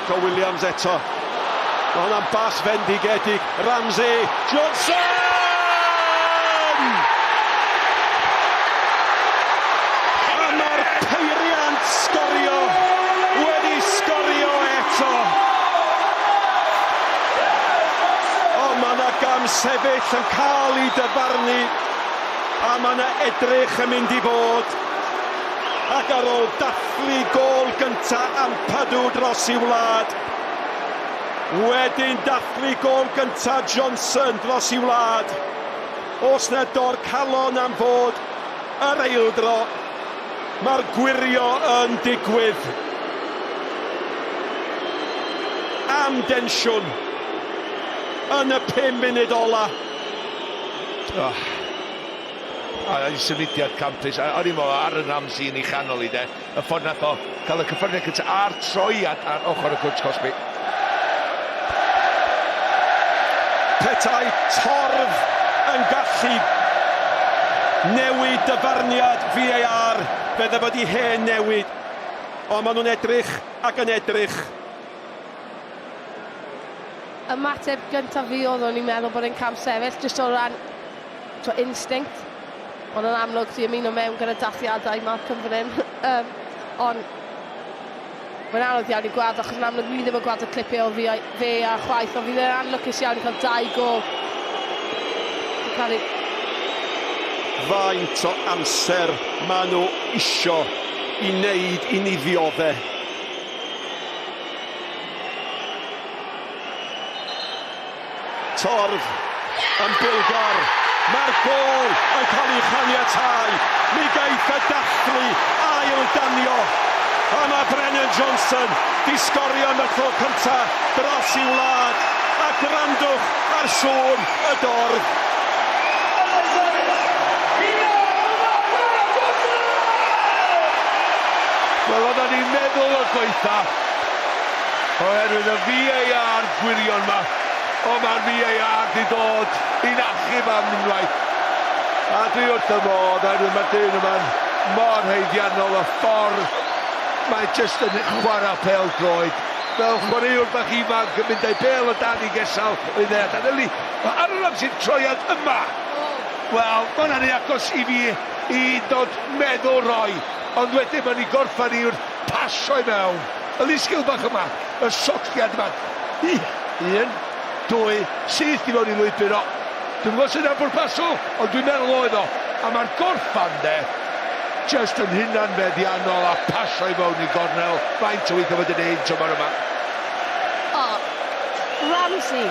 Neco Williams eto. Mae hwnna'n bas fendigedig. Ramsey, Johnson! A mae'r peiriant sgorio wedi sgorio eto. O, mae yna gam sefyll yn cael ei dyfarnu a mae yna edrych yn mynd i fod. Ac ar ôl dathlu gôl gynta Ampadu dros i wlad, wedyn dathlu gôl gynta Johnson dros i wlad, os na dor calon am fod yr eildro, mae'r gwirio yn digwydd. Am densiwn yn y 5 munud ola. Oh. A ei symudiad campus, a o'n i'n meddwl Aaron Ramsey yn ei chanol i de, y ffordd nath o cael y cyffyrddiad cyntaf a'r troiad ar ochr y cwrt cosbi. Petai torf yn gallu newid dyfarniad VAR, fe ddyfod i hen newid. Ond maen nhw'n edrych ac yn edrych. Ymateb gyntaf fi oedd o'n i'n meddwl bod e'n camsefyll, jyst o ran t'o' instinct. Ond yn amlwg 'di ymuno mewn gyda dathliadau Malcolm fan hyn. Yym ond mae'n anodd iawn i gweld achos yn amlwg ni ddim yn gweld y clipiau o fi a'i fe a chwaith ond fydd e'n anlwcus iawn i cael dau gôl. Fi'n credu Faint o amser maen nhw isio i wneud i ni ddiodde? Torf yn Bilgor. Mae'r gôl yn cael ei chaniatáu. Mi gaiff y dathlu ail danio. A mae Brennan Johnson di sgorio am y tro cynta dros i wlad. A gwrandwch ar sŵn y dorf. Wel, oedden ni'n meddwl y gwaetha. Oherwydd y VAR gwirion 'ma. O, mae'r VAR 'di dod i'n achub am unwaith. A dwi wrth y modd oherwydd mae'r dyn yma'n mor haeddiannol y ffordd mae jyst yn chwarae pêl-droed. Fel chwaraewr bach ifanc yn mynd â'i bêl o dan ei gesail o'i dde allan. Yli, mae Aaron Ramsey'n troiad yma. Wel, mae hwnna'n rhy agos i fi i ddod meddwl roi. Ond wedyn mae'n ei gorffen i wrth pasio i mewn. Y lusgil bach yma, y sotliad yma. Un, dwy, syth i mewn i lwybr o. Dwi'm yn gwybod os yna'n bwrpasol, ond dwi'n meddwl oedd o. A mae'r gorffan de, jyst yn hunan feddiannol a pasio i mewn i gornel. Faint o weithiau fod yn ein tymor yma. O, Ramsey.